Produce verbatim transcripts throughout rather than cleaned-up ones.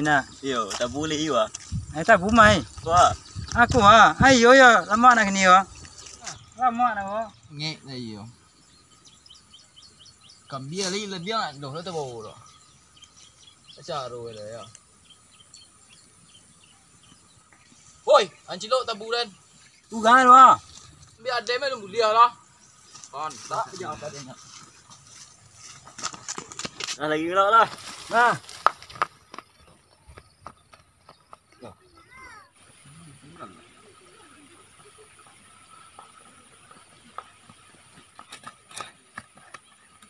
Nah. Iyo, tabu lek iyo ah. Eh, tabu mai. Wah. Aku ah. Ayo yo, lamak nak kini yo. Lamak nak ko. Ngek lah iyo. Kambia lai lah dia doh lah tabawo lah. Caro lah ya. Woi, ancilok tabu den. Urang tu ah. Ambiak ade mah alun buliah lah. Pantak je apa dia nak. Nah, lagi ngelak lah. Nah.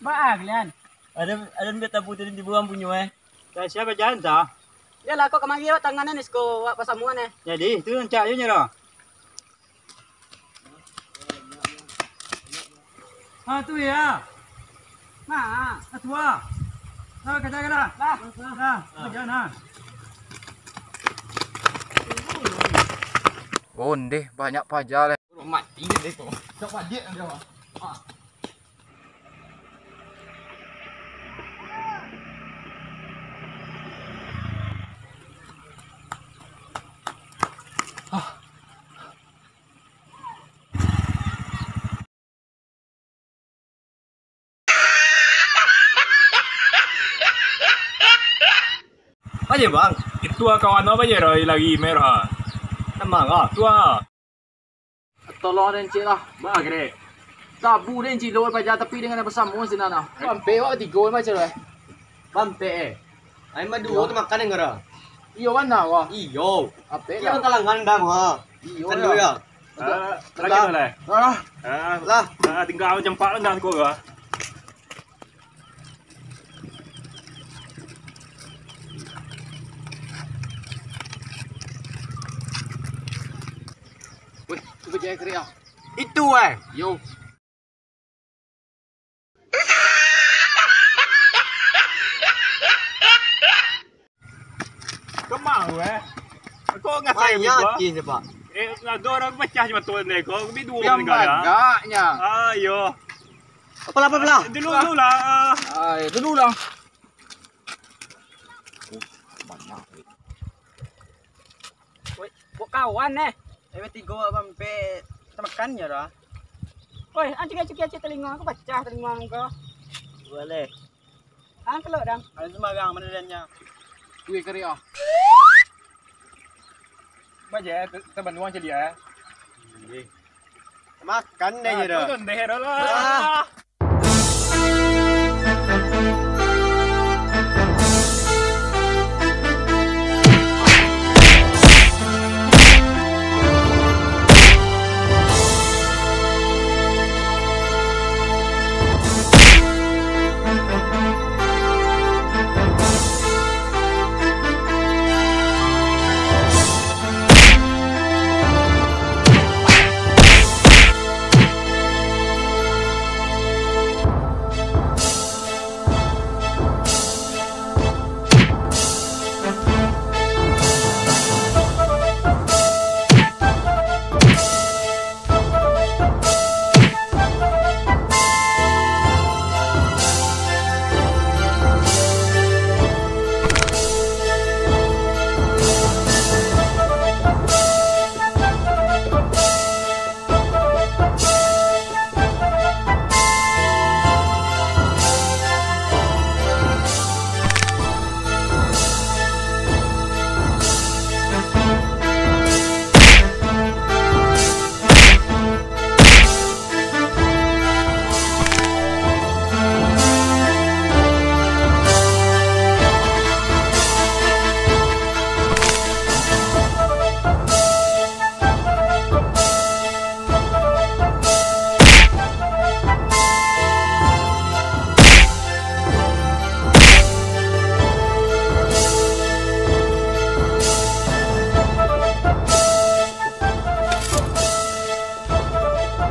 Baa kalian? Ado, ado ambiak tabu tadi di buang punyo eh. Sia bajalan ta? Iyolah, kok kamari awak tangan ni siko awak pasamuan eh. Jadi, tu rancak je nyo dah. Ha, tu ya. Nah. Ha, tu ah. Ha, kaja-kaja. Lah. Ha, kaja nah. Ondeh, banyak paja leh. Mati deh tu. Tak padiak dia. Ha. Aje bang. Itu kawan apa je dah lagi merah. Emang ah. Tua. Tolong den cik lah. Bah, gede. Tabu den cik lo paja tapi dengan bersamo sinan ah. Bampek wak tigo macam tu eh. Bampek eh. Ai madu tu makan yang gara. Iyo mana wah. Iyo. Apa lah. Kalangan bang ha. Iyo. Kan dulu ya. Ah, lagi mana? Ah. Ah, lah. Ah, tinggal macam empat lah dah kau ah. Weh, tu kerja kerik ah. Itu eh. Yo. Kemang tu eh. Kau ngasai banyak aku. Yakin je pak. Eh, ado orang pecah je mata dia. Kau lebih dua. Yang bagaknya. Ah, yo. Apalah, apalah. Dulu, dulu lah. Ai, dulu lah. Banyak. Woi, buat kawan eh. Ewe tigo abang pe kita makan ya dah. Woi, anjing anjing anjing telinga aku pecah telinga kau. Boleh. Angkelok dang. Ada sembarang mana dia nya. Wih keriah. Baje, teban uang cili eh. Makan deh je dah. Deh dah lah.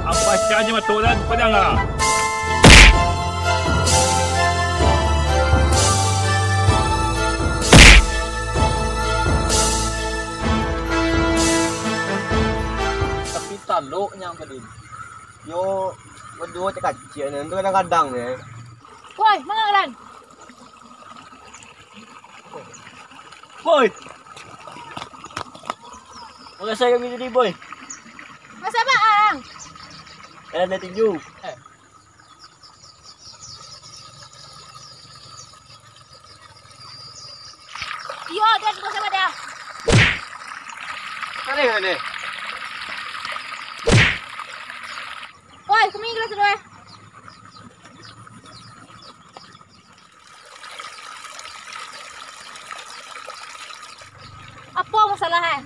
Apa cahnya betul dan pedang ah? Tapi taloknyo, Padin. Yo, baduo cak kaciak nian tu kadang-kadang, eh. Woi, manga kalian? Boy. Makasih kami tadi, Boy. Masa bang? Eh, ada tinju. Iyo, dan masa pada. Aneh, aneh. Boy, kami gelas dulu, eh. Apo masalah, eh?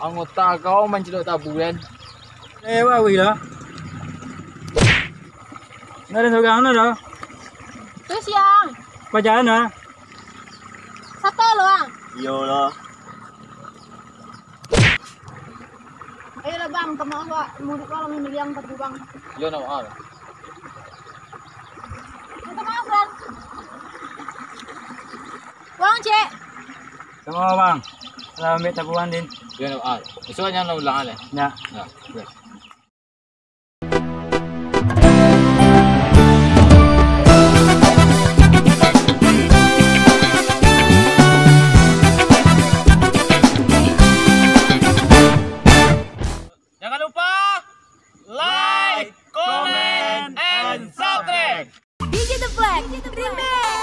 Anggota kau mancilok tabu, kan? Eh, wak, wih lah. Ndak ado surang lah doh. Tu siang. Pajalan lah. Sato lo, ang. Iyolah. Ayolah, Bang, minta maaf, Wak. Murid Wak lah miliang tadi, Bang. Iyo, nak maaf. Minta maaf, Bang. Wang, Cek. Sama, Bang. Lah, ambil tabuan, Din. Iyo, nak maaf. Besok jangan ulang, eh. Ya. Ya, ya. Jangan lupa like, comment, and subscribe. D J The Flag Remix.